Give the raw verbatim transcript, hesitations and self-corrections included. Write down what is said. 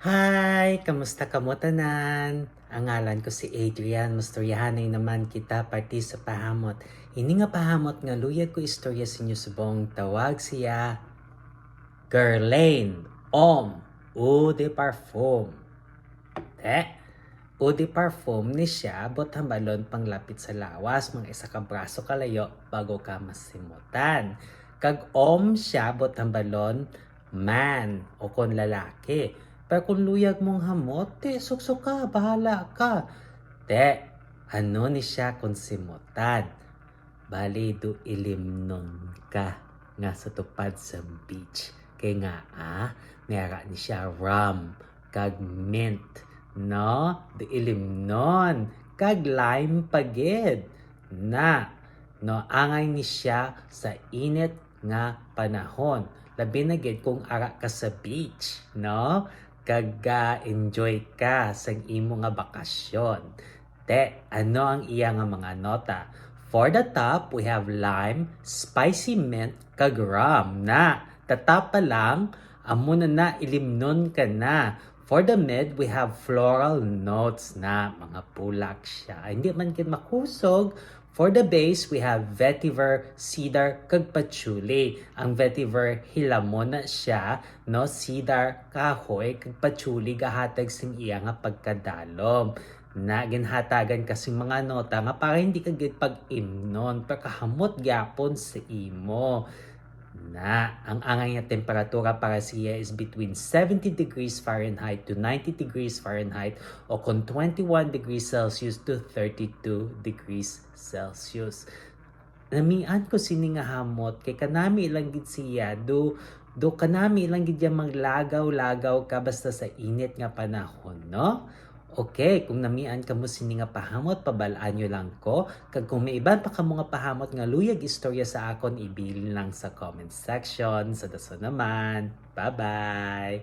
Hi! Kamusta kamo tanan? Ang ngalan ko si Adrian. Mastoryahanay naman kita parte sa pahamot. Ini nga pahamot nga luyag ko istorya sa inyo subong, tawag siya Guerlain, Homme, Eau de Parfum. Te, Eau de Parfum ni siya, but hambalon panglapit sa lawas, mga isa ka braso kalayo bago ka masimutan. Kag Homme siya, but hambalon man o kon lalaki. Pero kung luyag mong hamot, te, sukso ka, bahala ka. Te, ano ni siya kung simutan? Bali, do ilimnon ka nga sa tupad sa beach. Kay nga, ah, may ara ni siya rum kag mint, no? Do ilimnon kag lime pa gid na, no? Angay ni siya sa init nga panahon. Labi na gid kung ara ka sa beach, no? Kag, ah, enjoy ka sang imo nga bakasyon. Te, ano ang iya nga mga nota? For the top, we have lime, spicy mint, kag rum. Na, tatap pa lang, amo na na, ilimnon ka na. For the mid, we have floral notes na, mga bulak siya. Hindi man gid makusog. For the base, we have vetiver, cedar, kag patchouli. Ang vetiver, hilamon na siya, no? Cedar, kahoy, kag patchouli, gahatag sing iya nga pagkadalom. Na, ginhatagan ka sing mga nota nga para hindi ka gid pag-imnon, pero kahamot gyapon sa imo. Na, ang angay nga temperatura para siya is between seventy degrees Fahrenheit to ninety degrees Fahrenheit o kon twenty-one degrees Celsius to thirty-two degrees Celsius. Namian ko sini nga hamot kay kanami lang gid siya, do, do kanami lang gid ya maglagaw-lagaw ka basta sa init nga panahon, no? Okay, kung namian kamo sini nga pahamot, pabal-an nyo lang ko. Kag kung may iban pa kamo nga pahamot nga luyag istorya sa akon, ibilin lang sa comment section. Sa dason naman. Bye-bye!